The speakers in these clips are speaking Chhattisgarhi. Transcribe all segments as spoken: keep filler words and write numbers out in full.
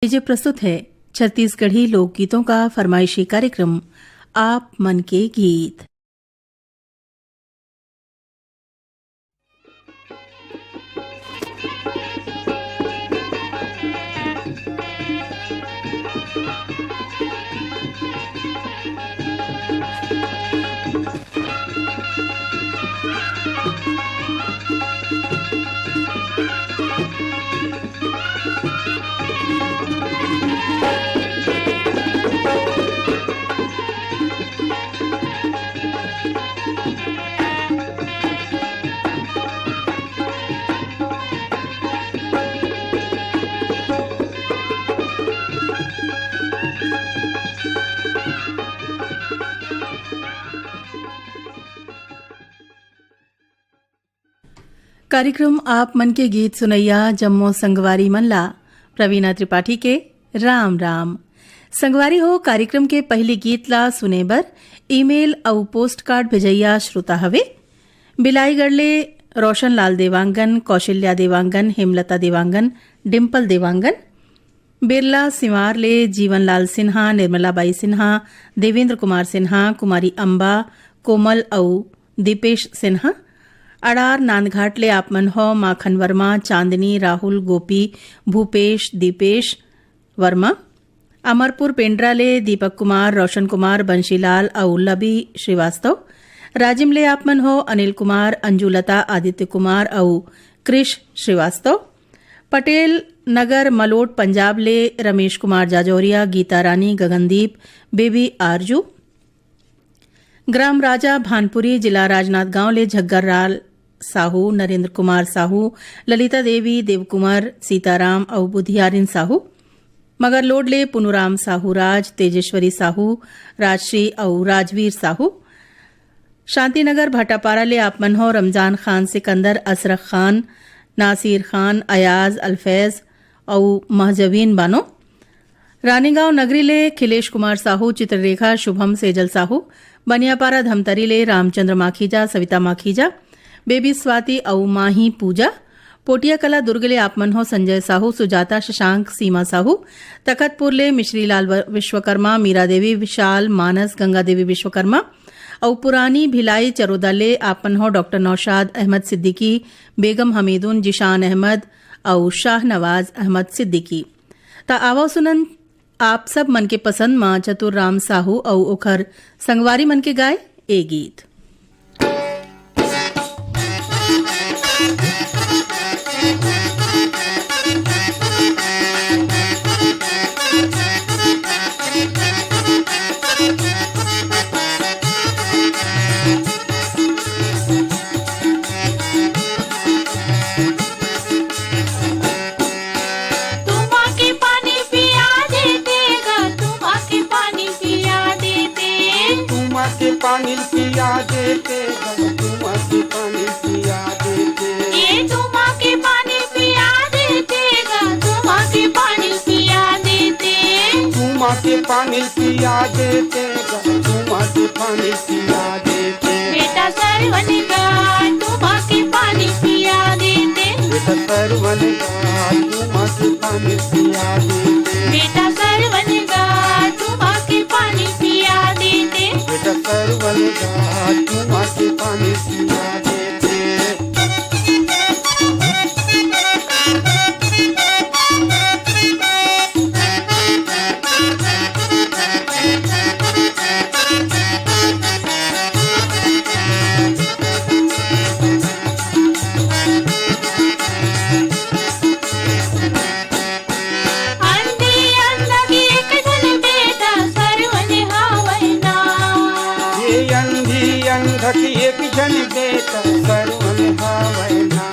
लीजिए, प्रस्तुत है छत्तीसगढ़ी लोकगीतों का फरमाइशी कार्यक्रम आप मन के गीत। कार्यक्रम आप मन के गीत सुनैया जम्मो संगवारी मन ला प्रवीणा त्रिपाठी के राम राम। संगवारी हो, कार्यक्रम के पहिली गीत ला सुने बर ईमेल अउ पोस्टकार्ड भेजइया श्रोता हवे बिलाईगढ़ ले रोशन लाल देवांगन, कौशल्या देवांगन, हेमलता देवांगन, डिम्पल देवांगन, बिरला सिंवार ले जीवन लाल सिन्हा, निर्मला बाई सिन्हा, देवेंद्र कुमार सिन्हा, कुमारी अम्बा, कोमल अउ दीपेश सिन्हा। अड़ार नांदघाट ले आप मन हो माखन वर्मा, चांदनी, राहुल, गोपी, भूपेश, दीपेश वर्मा। अमरपुर पेंड्रा ले दीपक कुमार, रोशन कुमार, बंशीलाल अउ लबी श्रीवास्तव। राजिम ले आप मन हो अनिल कुमार, अंजुलता, आदित्य कुमार अउ कृष श्रीवास्तव। पटेल नगर मलोट पंजाब ले रमेश कुमार जाजौरिया, गीता रानी, गगनदीप, बेबी आरजू। ग्राम राजा भानपुरी, जिला राजनांदगांव ले झग्गर लाल साहू, नरेंद्र कुमार साहू, ललिता देवी, देवकुमार, सीताराम अउ बुधियारिन साहू। मगरलोड ले पुनुराम साहू राज, तेजेश्वरी साहू, राजश्री अउ राजवीर साहू। शांतिनगर भाटापारा ले आप मन हो रमजान खान सिकंदर, अशरफ खान, नासिर खान, अयाज, अल्फैज अउ महजवीन बानो। रानीगांव नगरी ले खिलेश कुमार साहू, चित्ररेखा, शुभम, सेजल साहू। बनियापारा धमतरी ले रामचंद्र माखीजा, सविता माखीजा, बेबी स्वाति अउ माही पूजा। पोटिया कला दुर्ग ले आप मन हो संजय साहू, सुजाता, शशांक, सीमा साहू। तखतपुर ले मिश्रीलाल व-, विश्वकर्मा, मीरा देवी, विशाल, मानस, गंगा देवी विश्वकर्मा। अउ पुरानी भिलाई चरोदा ले आप मन हो डॉक्टर नौशाद अहमद सिद्दीकी, बेगम हमीदुन, जिशान अहमद अउ शाहनवाज अहमद सिद्दीकी। त आवव सुनन आप सब मन के पसंद म चतुर राम साहू अउ ओखर संगवारी मन के गाए ए गीत। तुमा के पानी पिया देते गा, तुमा के पानी पिया देते। तुमा के पानी पिया देते गा, तुमा के पानी पिया देते। ए तुमा के पानी पिया देते गा, तुमा के पानी पिया देते। तुमा के पानी पिया देते गा, तुमा के पानी पिया देते। बेटा सरवन गा, तुमा के पानी पिया देते। बेटा सरवन गा, तुमा के पानी पिया देते। बेटा सरवन गा, तुमा के पानी पिया देते। बेटा सरवन गा, तुमा के पानी पिया देते। अंधी अंधा के एक झन बेटा सरवन हावय ना। ये अंधी अंधा के एक झन बेटा सरवन हावय ना।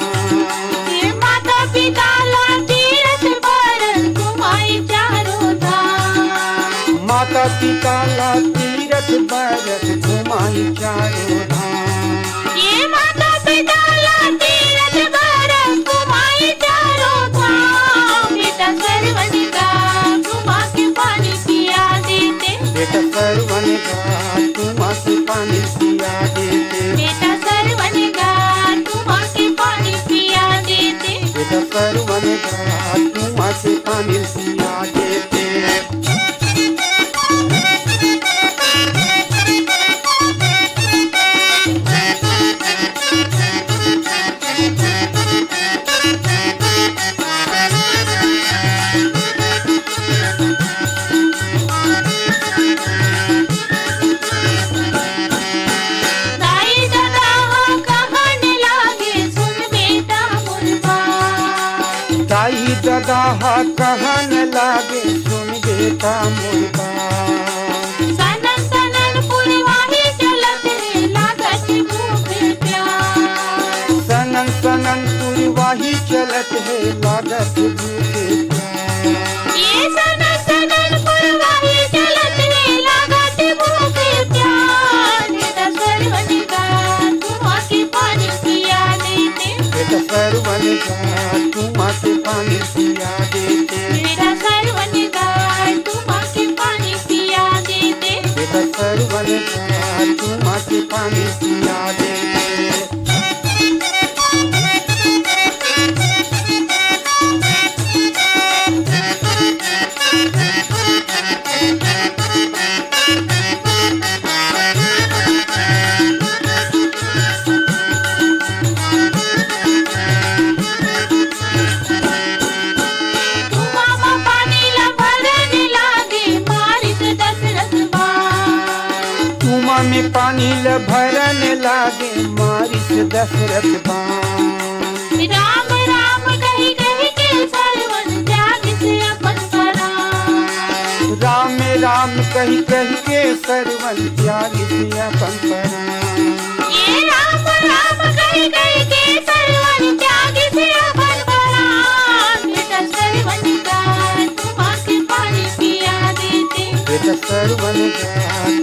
ये माता पिता ला तीरथ बर घुमाई चारों धाम। माता पिता ला तीरथ बर घुमाई चारों धाम। ये माता पिता ला तीरथ बर घुमाई चारों धाम। बेटा सरवन गा, तुमा के पानी पिया देते। बेटा सरवन गा, तुमा के पानी पिया देते। बेटा सरवन गा, तुमा के पानी पिया देते। बेटा सरवन गा, तुमा के पानी पिया देते। लागे सुन बेटा मोर बात। सनन सनन पुरवाही चलत हे, लागत भूख प्यास। सनन सनन पुरवाही चलत हे, लागत भूख प्यास। ये सनन सनन पुरवाही चलत हे, लागत भूख प्यास। बेटा सरवन गा, तुमा के पानी पिया देते। बेटा सरवन गा, तुमा के पानी पिया देते। बेटा सरवन गा, तुमा के पानी पिया देते। बेटा सरवन गा, तुमा के पानी पिया देते। कुआं म पानी ल भरन लागे, मारिस दशरथ बाण। कुआं में पानी ल भरन लागे, मारिस दशरथ बाण। राम राम कहि कहि के सरवन त्यागिस अपन परान। राम राम कहि कहि के सरवन त्यागिस अपन परान। ये राम राम कहि कहि के सरवन त्यागिस अपन परान। बेटा सरवन गा, तुमा के पानी पिया देते। बेटा सरवन गा,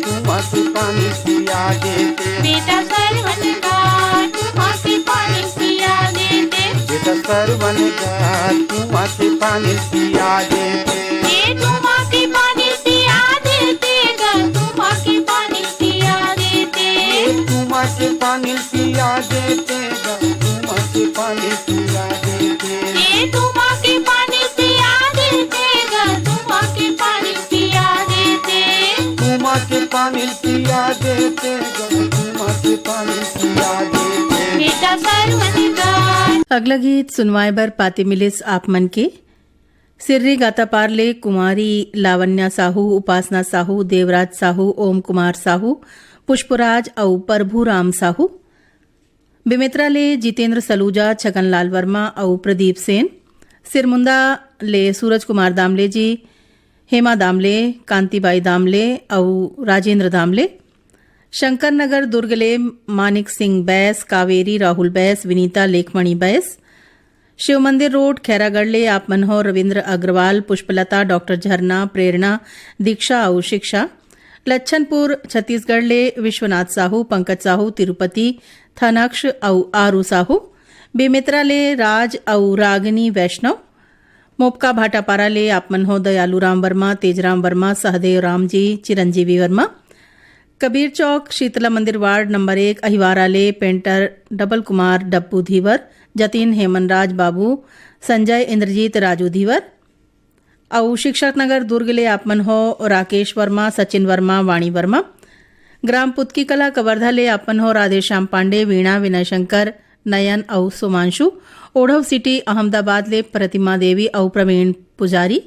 तुमा के पानी पिया देते। बेटा सरवन गा, तुमा के पानी पिया देते। बेटा सरवन गा, तुमा के पानी पिया देते। ए तुमा के पानी पिया देते गा, तुमा के पानी पिया देते। ए तुमा के पानी पिया देते गा, तुमा के पानी पिया देते। ए तुमा के पानी पिया देते गा, तुमा के पानी पिया देते। तुमा के पानी पिया देते गा, तुमा के पानी पिया देते। बेटा सरवन गा। अगला गीत सुनवाए बर पाती मिलिस आप मन के सिर्री गातापार ले कुमारी लावण्या साहू, उपासना साहू, देवराज साहू, ओम कुमार साहू, पुष्पराज अउ प्रभुराम साहू। बेमेतरा ले जितेंद्र सलूजा, छगनलाल वर्मा अउ प्रदीप सेन। सिरमुंदा ले सूरज कुमार दामले जी, हेमा दामले, कांतिबाई दामले अउ राजेंद्र दामले। शंकर नगर दुर्ग ले मानिक सिंह बैस, कावेरी राहुल बैस, विनीता लेखमणि बैस। शिव मंदिर रोड, खैरागढ़ ले आप मन हो रविंद्र अग्रवाल, पुष्पलता, डॉक्टर झरना, प्रेरणा, दीक्षा अउ शिक्षा। लच्छनपुर छत्तीसगढ़ ले विश्वनाथ साहू, पंकज साहू, तिरुपति, थनक्ष अउ आरू साहू। बेमेतरा ले राज अउ रागिनी वैष्णव। मोपका भाटापारा ले आप मन हो दयालू राम वर्मा, तेजराम वर्मा, सहदेव राम जी, चिरंजीवी वर्मा। कबीर चौक, शीतला मंदिर वार्ड नंबर एक, अहिवारा ले पेंटर डबल कुमार डब्बू धीवर, जतिन हेमनराज बाबू, संजय इंद्रजीत राजू धीवर। अउ शिक्षक नगर दुर्ग ले आप मन हो राकेश वर्मा, सचिन वर्मा, वाणी वर्मा। ग्राम पुतकी कला कवर्धा ले आप मन हो राधेश्याम पांडे, वीणा, विनय शंकर, नयन अउ सोमांशु। ओढ़व सिटी अहमदाबाद ले प्रतिमा देवी अउ प्रवीण पुजारी।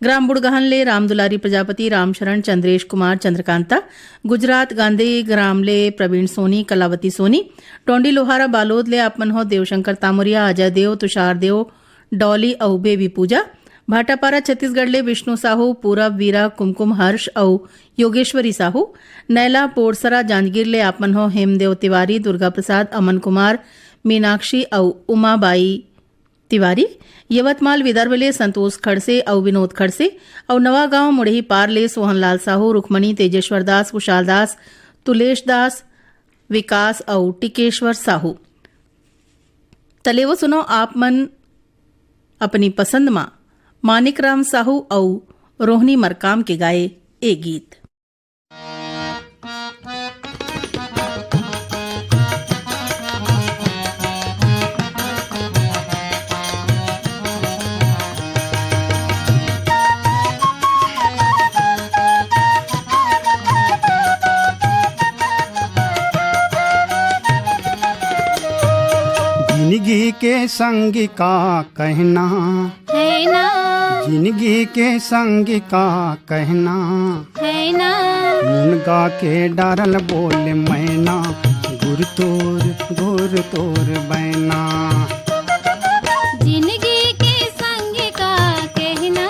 ग्राम बुड़गहन ले रामदुलारी प्रजापति, रामशरण, चंद्रेश कुमार, चंद्रकांता। गुजरात गांधी ग्राम ले प्रवीण सोनी, कलावती सोनी। डोंडी लोहारा बालोद ले आप मन हो देवशंकर तामुरिया, अजय देव, तुषार देव, डॉली अउ बेबी पूजा। भाटापारा छत्तीसगढ़ ले विष्णु साहू, पूरब, वीरा, कुमकुम, हर्ष अउ योगेश्वरी साहू। नैला पोरसरा जांजगीर ले आप मन हो हेमदेव तिवारी, दुर्गा प्रसाद, अमन कुमार, मीनाक्षी अउ उमाबाई तिवारी। यवतमाल विदर्भ ले संतोष खड़से अउ विनोद खड़से अउ नवागांव मुड़ही पार ले सोहनलाल साहू, रुक्मणी, तेजेश्वर दास, कुशाल दास, तुलेश दास, विकास अउ टिकेश्वर साहू। तलेवो सुनो आप मन अपनी पसंद मा मानिक राम साहू अउ रोहनी मरकाम के गाए ए गीत। जिनगी के संग का कहना, है ना? जिनगी के संग का कहना, है ना? मुनगा के डारल बोल मैना, गुर तोर, गुर तोर बैना। जिनगी के संग का कहना,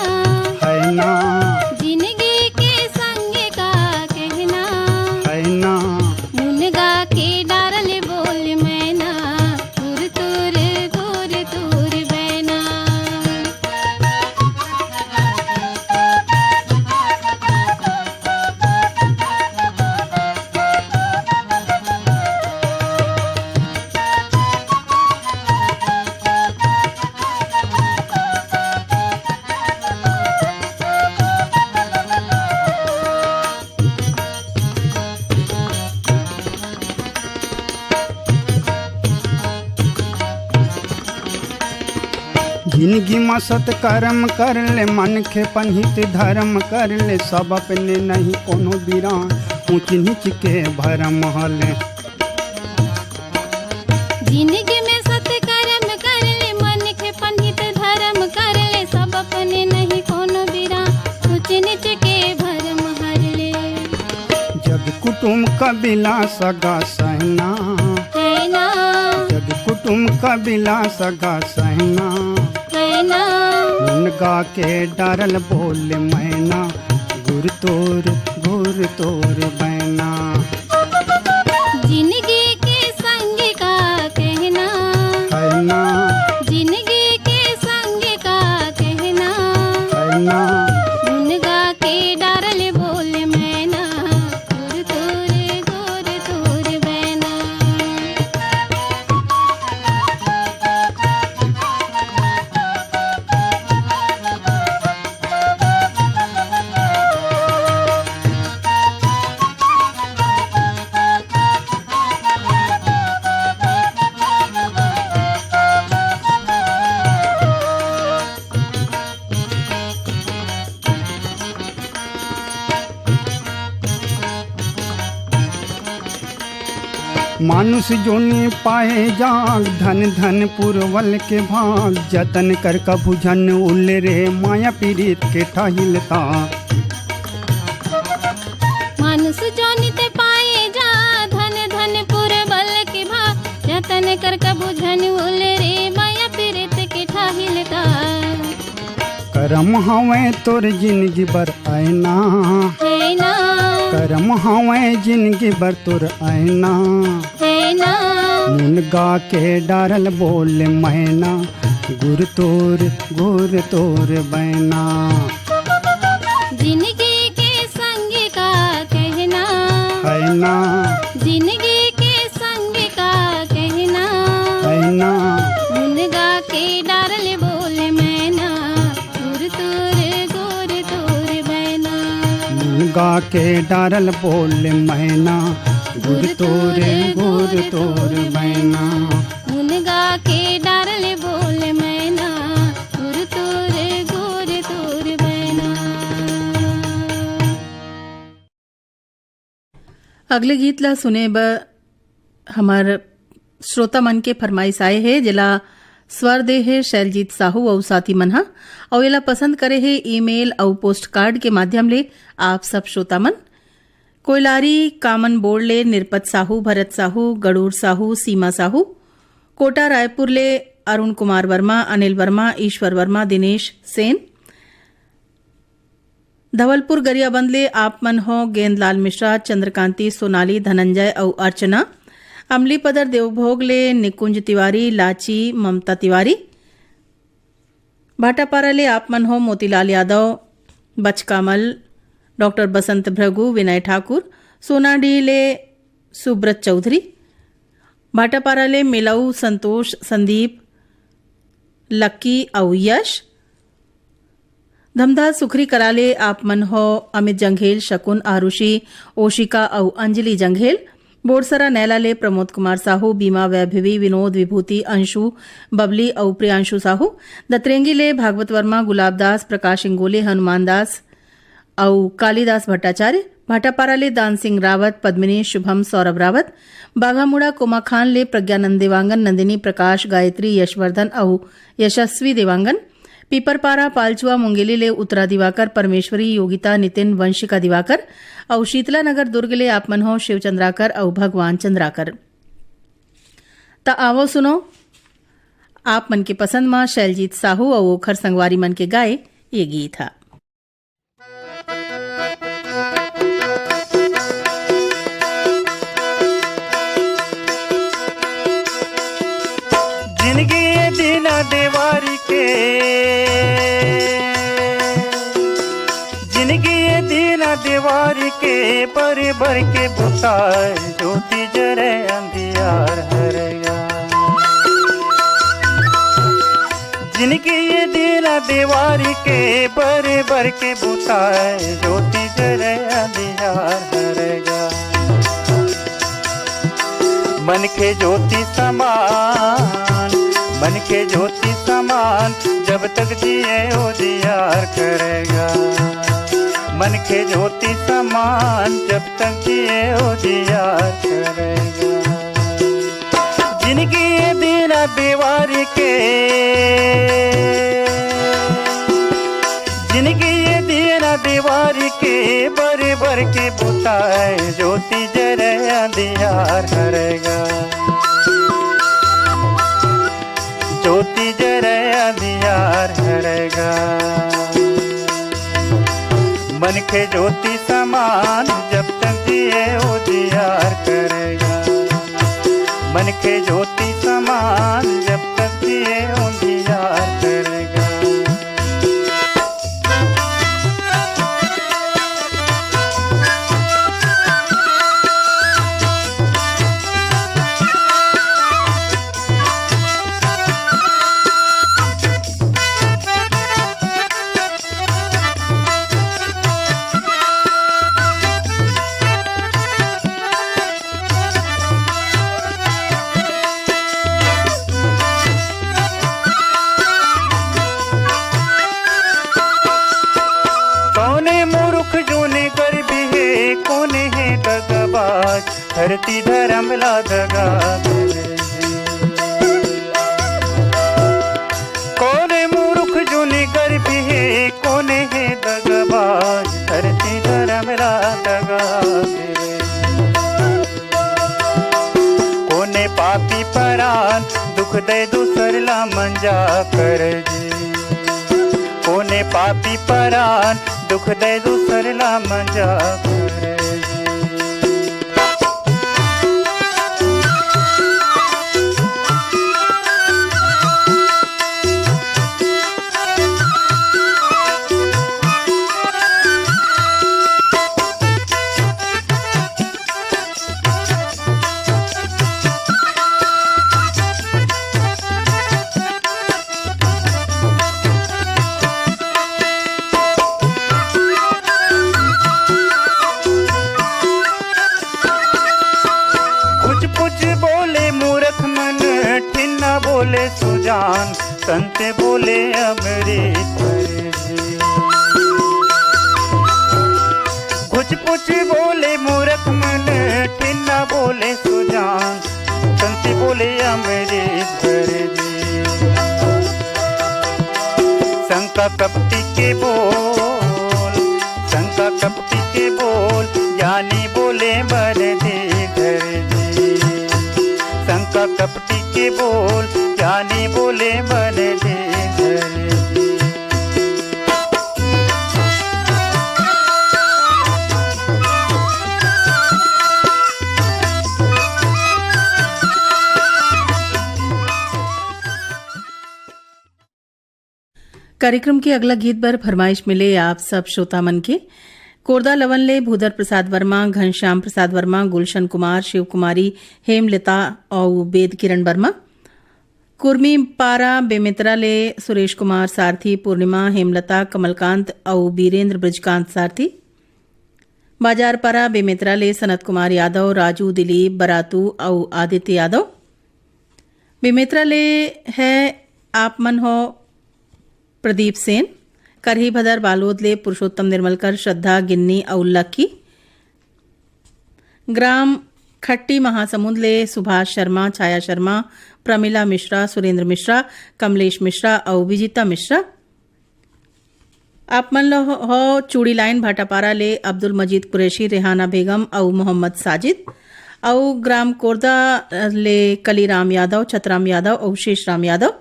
जिनगी म सत करम कर ले, मनखेपन हित धरम कर ले, सब अपने नहीं कोनो बिरान, ऊंच नीच के भरम हले। जिनगी में सत करम कर ले, मनखेपन हित धरम कर ले, सब अपने नहीं कोनो बिरान, ऊंच नीच के भरम हर ले। जग कुटुम कबीला सगा सहना, है ना? जग कुटुम कबीला सगा सहना, है ना? मुनगा के डारल बोले मैना, गुर तोर, गुर तोर बैना। जिनगी के संग का कहना, है ना? जिनगी के संग का कहना, है ना? मुनगा के डारल बोले मैना, गुर तोर, गुर तोर बैना। मानुष जोनी पाए जाग, धन धन पुरवल के भाग, जतन कर कभू झन उल रे, माया पीरित के ठाहिलता। मानुष जोनी ते पाए जा, धन धन पुरवल के भाग, जतन कर कभू झन उल रे, माया पीरित के ठाहिलता। करम हवय तोर जिनगी बर अयना, है ना? करम हवय जिनगी बर तोर अयना, है ना? मुनगा के डारल बोले मैना, गुर तोर, गुर तोर बैना। जिनगी के संग का कहना, है ना? जिनगी के संग का कहना, है ना? मुनगा के डारल बोले मैना, गुर तोर, गुर तोर बैना। मुनगा के डारल बोले मैना, गुर तोर, गुर तोर बैना। मुनगा के डारल बोले मैना, गुर तोर, गुर तोर बैना। अगले गीत ला सुने बर हमर श्रोता मन के फरमाइश आए हे, जेला स्वर दे हे शैलजीत साहू अउ साथी मन ह, अउ एला पसंद करे हे ईमेल अउ पोस्ट कार्ड के माध्यम ले आप सब श्रोता मन। कोइलारी कामन बोर्ड ले निरपत साहू, भरत साहू, गड़ूर साहू, सीमा साहू, कोटा रायपुर ले अरुण कुमार वर्मा, अनिल वर्मा, ईश्वर वर्मा, दिनेश सेन, धवलपुर गरियाबंद ले आप मन हो गेंदलाल मिश्रा, चंद्रकांति, सोनाली, धनंजय अउ अर्चना। अमली पदर देवभोग ले निकुंज तिवारी, लाची, ममता तिवारी। भाटापारा ले आप मन हो मोतीलाल यादव, बचकामल, डॉक्टर बसंत भृगु, विनय ठाकुर। सोनाडीह ले सुब्रत चौधरी। भाटापारा ले मिलऊ, संतोष, संदीप, लक्की अउ यश। धमधा सुखरी कला ले आप मन हो अमित जंघेल, शकुन, आरुषि, ओशिका अउ अंजलि जंघेल। बोरसरा नैला ले प्रमोद कुमार साहू, बीमा, वैभवी, विनोद, विभूति, अंशु, बबली अउ प्रियांशु साहू। दतरेंगी ले भागवत वर्मा, गुलाब दास, प्रकाश इंगोले, हनुमान दास अउ कालिदास भट्टाचार्य। भाटापारा ले दान सिंह रावत, पद्मिनी, शुभम, सौरभ रावत। बाघामुड़ा कोमाखान ले प्रज्ञानंद देवांगन, नंदिनी, प्रकाश, गायत्री, यशवर्धन अउ यशस्वी देवांगन। पीपरपारा पालचुआ मुंगेली ले उत्तरा दिवाकर, परमेश्वरी, योगिता, नितिन, वंशिका दिवाकर अउ शीतला नगर दुर्ग ले आप मन हो शिव चंद्राकर अउ भगवान चंद्राकर। त आवो सुनो आप मन के पसंद म शैलजीत साहू अउ ओखर संगवारी मन के गाए ये गीत ह। जिनगी ये दीना देवारी के, जिनगी ये दीना देवारी के, बर बर के बुताए, ज्योति जरे अंधियार हरया। जिनगी ये दीना देवारी के, बर बर के बुताए, ज्योति जरे अंधियार हरया। मनखे ज्योति समान, मन के ज्योति समान, जब तक जिए उजियार करेगा। मन के ज्योति समान, जब तक जिए उजियार करेगा। जिनगी ये दीना दीवारी के, जिनगी ये दीना दीवारी के, बरी बर के बुताए, ज्योति जरे अंधियार हरेगा। ज्योति जरे अंधियार हरेगा। मन के ज्योति समान, जब तक जिए उजियार करेगा। मन के ज्योति समान, जब तक जिए उजियार करेगा। कोने मूर्ख जोने गर्वी हे, कोने हे दगाबाज, धरती धरम ला दगा दे। कोने मूर्ख जोने गर्वी हे, कोने हे दगाबाज, धरती धरम ला दगा दे। कोने पापी परान दुख दे दूसर ला मंजा कर जी। कोने पापी परान दुख दे दूसर ला मंजा कर जी। कुछ कुछ बोले मूर्ख मन, ठिन्ना बोले सुजान, संत बोले अमृत जी। कुछ कुछ बोले मूर्ख मन, ठिन्ना बोले सुजान, संत बोले अमृत जी। शंका कपटी के बोल, शंका कपटी के बोल, ज्ञानी बोले मन दे धर जी। शंका कपटी के बोल, ज्ञानी बोले मन दे धर जी। कार्यक्रम के अगला गीत बर फरमाइश मिले आप सब श्रोता मन के। कोरदा लवन ले भूधर प्रसाद वर्मा, घनश्याम प्रसाद वर्मा, गुलशन कुमार, शिव कुमारी, हेमलता अउ वेद किरण वर्मा। कुर्मी पारा बेमेतरा ले सुरेश कुमार सारथी, पूर्णिमा, हेमलता, कमलकांत अउ बीरेंद्र बृजकांत सारथी। बाजार पारा बेमेतरा ले सनत कुमार यादव, राजू, दिलीप, बरातू अउ आदित्य यादव। बेमेतरा ले है आप मन हो प्रदीप सेन, करही भदर बालोद ले पुरुषोत्तम निर्मलकर, श्रद्धा, गिन्नी अउ लकी। ग्राम खट्टी महासमुंद ले सुभाष शर्मा, छाया शर्मा, प्रमिला मिश्रा, सुरेंद्र मिश्रा, कमलेश मिश्रा अउ विजिता मिश्रा। आप मन ल हो, हो चूड़ी लाइन भाटापारा ले अब्दुल मजीद कुरैशी, रेहाना बेगम अउ मोहम्मद साजिद, अउ ग्राम कोरदा ले कलीराम यादव, छतराम यादव अउ शेषराम यादव।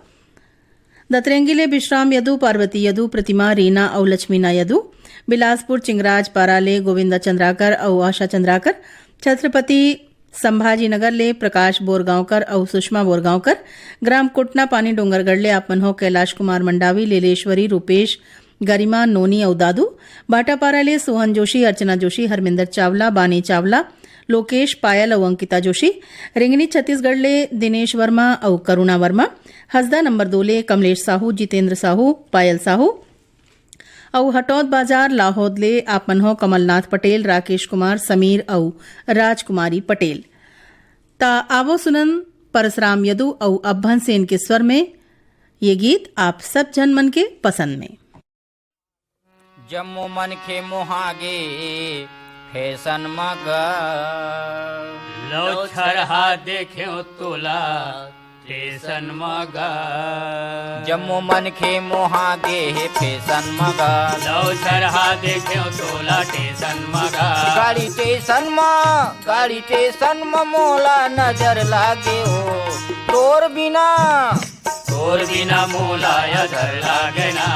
दतरेंगी ले विश्राम यदु, पार्वती यदु, प्रतिमा, रीना अउ लक्ष्मीना यदु। बिलासपुर चिंगराज पारा ले गोविंदा चंद्राकर अउ आशा चंद्राकर। छत्रपति संभाजी नगर ले प्रकाश बोरगांवकर अउ सुषमा बोरगांवकर। ग्राम कोटना पानी डोंगरगढ़ ले आप मन हो कैलाश कुमार मंडावी, लीलेश्वरी, रूपेश, गरिमा, नोनी अउ दादू। भाटापारा ले सोहन जोशी, अर्चना जोशी, हरमिंदर चावला, बानी चावला, लोकेश, पायल अउ अंकिता जोशी। रिंगनी छत्तीसगढ़ ले दिनेश वर्मा अउ करुणा वर्मा। हसदा नंबर दो ले कमलेश साहू, जितेंद्र साहू, पायल साहू। अउ हटौद बाजार लाहौद ले आप मन हो कमलनाथ पटेल, राकेश कुमार, समीर अउ राजकुमारी पटेल। त आवो सुनन परसराम यदु अउ अभन सेन के स्वर में ये गीत आप सब झन मन के पसंद में। जम्मो मनखे मोहागे फैशन म गा। लव छरहा देखेव तोला टेसन म गा। जम्मो मनखे मोहागे हे फैशन म गा। लव छरहा देखेव तोला टेसन म गा। गाड़ी टेसन म, गाड़ी टेसन म मोला नजर लागे ओ तोर बिना। तोर बिना मोला अधर लागे ना,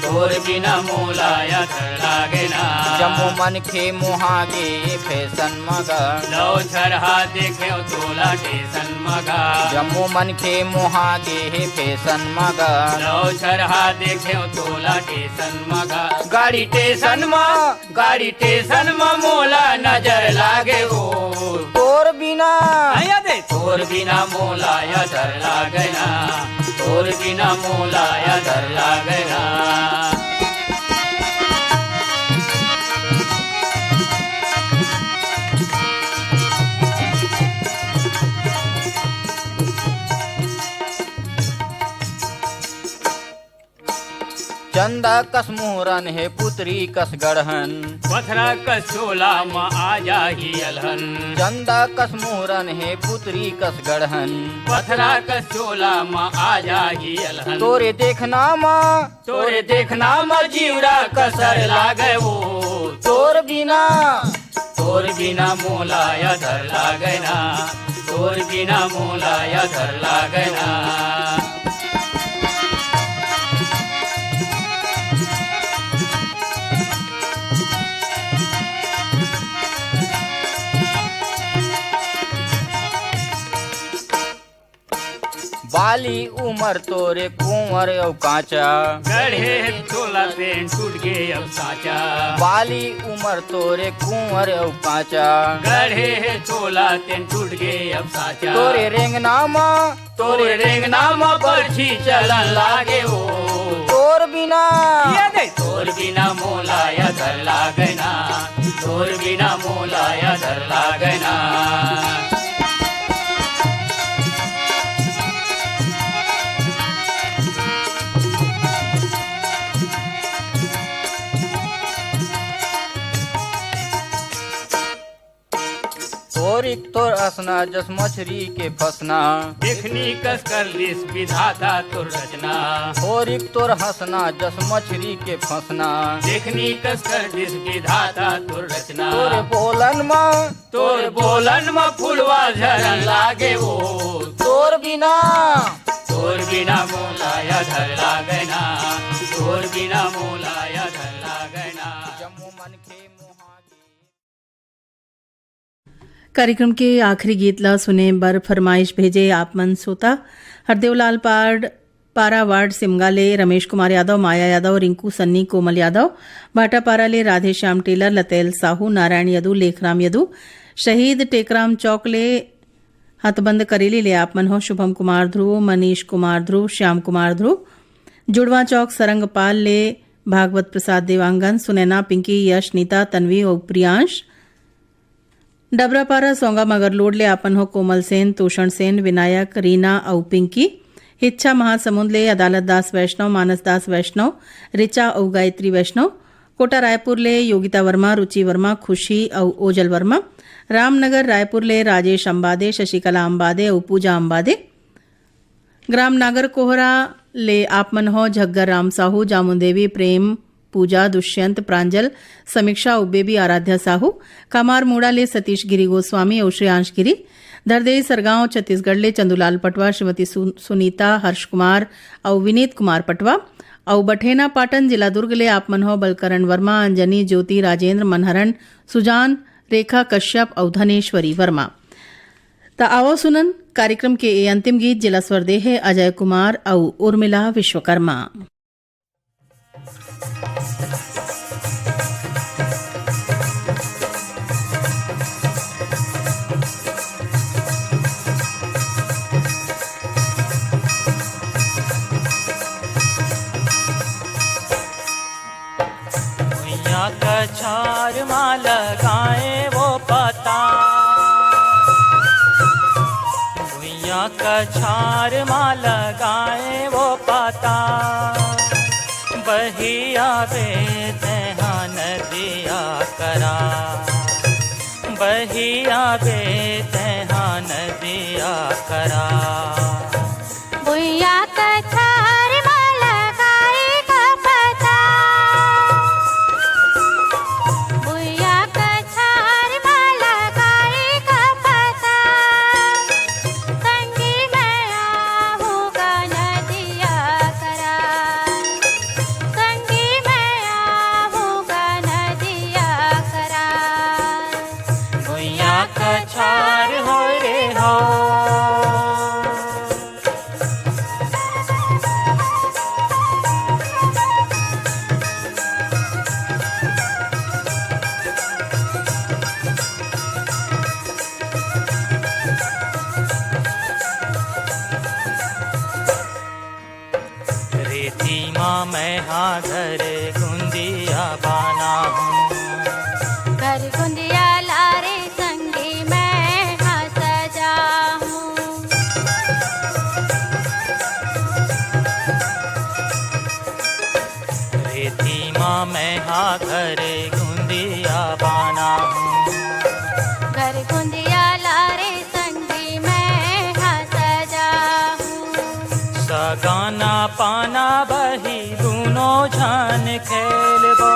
तोर बिना मोला अधर लागे ना। जम्मो मनखे मोहागे फैशन म गा। लव छरहा देखेव तोला टेसन म गा। जम्मो मनखे मोहागे हे फैशन म गा। लव छरहा देखेव तोला टेसन म गा। गाड़ी टेसन म, गाड़ी टेसन म मोला नजर लागे ओ तोर बिना। आया दे। तोर बिना मोला अधर लागे ना, तोर बिना मोला अधर लागे ना। चंदा कस मुहरन हे पुतरी कस गढ़न। पथरा कस चोला म आ जाही अलहन। चंदा कस मुहरन हे पुतरी कस गढ़न। पथरा कस चोला म आ जाही अलहन। तोरे देखना म, तोरे देखना म जीवरा कसर लागे ओ तोर बिना। तोर बिना मोला अधर लागे ना, तोर बिना मोला अधर लागे ना। बाली उमर तोरे कुंवर अउ कांचा। गढ़े हे चोला तेन टूट गे अब सांचा। बाली उमर तोरे कुंवर अउ कांचा। गढ़े हे चोला तेन टूट गे अब सांचा। तोरे रेंगना म, तोरे रेंगना म बरछी चलन लागे ओ तोर बिना। ये दे। तोर बिना मोला अधर लागे ना, तोर बिना मोला अधर लागे ना। तोरिक तोर हंसना जस मछरी के फंसना। देखनी कस कर लिस विधाता तोर रचना। तोरिक तोर हंसना जस मछरी के फंसना। देखनी कस कर लिस विधाता तोर रचना। तोरे बोलन म, तोरे बोलन म फुलवा झरन लागे ओ तोर बिना। तोर बिना मोला अधर लागे ना, तोर बिना मोला अधर लागे ना। जम्मो मनखे मोहागे। कार्यक्रम के आखिरी गीत ला सुने बर फरमाइश भेजे आप मन श्रोता हरदेवलाल पार, पारा वार्ड सिमगा ले रमेश कुमार यादव, माया यादव, रिंकू सन्नी, कोमल यादव, भाटापारा ले राधेश्याम टेलर, लतैल साहू, नारायण यदु, लेखराम यदु, शहीद टेकराम चौक ले हथबंद करेली ले आप मन हो शुभम कुमार ध्रुव, मनीष कुमार ध्रुव, श्याम कुमार ध्रुव, जुड़वा चौक सरंगपाल ले भागवत प्रसाद देवांगन, सुनैना, पिंकी, यश, नीता, तन्वी अउ प्रियांश। डबरापारा सोंगा मगरलोड ले आपन हो कोमल सेन, तोषण सेन, विनायक, रीना अउ पिंकी। हिच्छा महासमुंद ले अदालत दास वैष्णव, मानस दास वैष्णव, रिचा अउ गायत्री वैष्णव। कोटा रायपुर ले योगिता वर्मा, रुचि वर्मा, खुशी अउ ओजल वर्मा। रामनगर रायपुर ले राजेश अंबादे, शशिकला अंबादे अउ पूजा अंबादे। ग्राम नागर कोहरा ले आप मन हो झग्गर राम साहू, जामुन देवी, प्रेम, पूजा, दुष्यंत, प्रांजल, समीक्षा अउ बेबी आराध्या साहू। कमार मुड़ा ले सतीश गिरी गोस्वामी अउ श्रेयांश गिरी। धरदेई सरगांव छत्तीसगढ़ ले चंदूलाल पटवा, श्रीमती सु-, सुनीता, हर्ष कुमार अउ विनीत कुमार पटवा। अउ बठेना पाटन जिला दुर्ग ले आप मन हो बलकरण वर्मा, अंजनी, ज्योति, राजेंद्र, मनहरण, सुजान, रेखा कश्यप अउ धनेश्वरी वर्मा। त आवो सुनन कार्यक्रम के ए अंतिम गीत, जेला स्वर दे हे अजय कुमार अउ उर्मिला विश्वकर्मा। भुइयां कछार मा लगाए वो पता, भुइयां बे तेहा नदिया करा, बहिया बे तेहा नदिया करा। भुइया कछार म लगाई कपता, भुइया कछार म लगाई कपता। संगी मैं आहूँ गा नदिया करा, संगी मैं आहूँ गा नदिया करा। भुइया कछार हो रे हो। रेती मा मैं हा घर गुंदिया बनाहूँ। घर गुंदिया ला रे संगी मैं हा सजाहूँ। रेती मा मैं हा घर गुंदिया बनाहूँ। घर गुंदिया ला रे संगी मैं हा सजाहूँ। सगाना पाना बही दूनो झन खेलबो।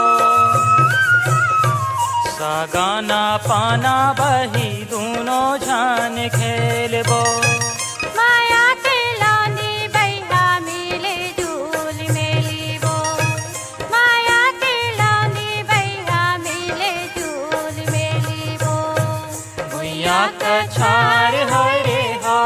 सगाना पाना बही दूनो झन खेलबो। माया के लानी बहिया मिले जुल मेलिबो। माया के लानी बहिया मिले जुल मेलिबो। भुइया कछार हो रे हो।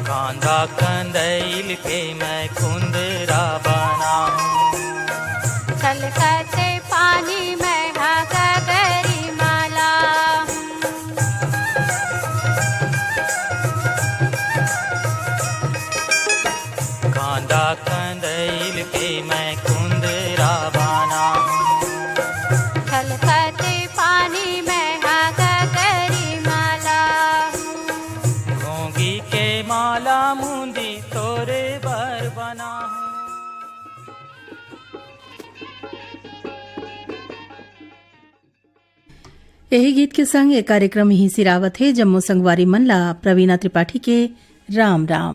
कांदा कंदैल के मैं कुंदरा बनाहूँ। छलकत पानी मैं हा गगरी मा लाहूँ। कांदा कंदैल के मैं कुंदरा बनाहूँ। छलकत पानी मैं हा गगरी मा लाहूँ। घोंगी के माला मुंदी तोरे बर बनाहूँ। यही गीत के संग ये कार्यक्रम यहीं सिरावत हे। जम्मो संगवारी मन ला प्रवीणा त्रिपाठी के राम राम।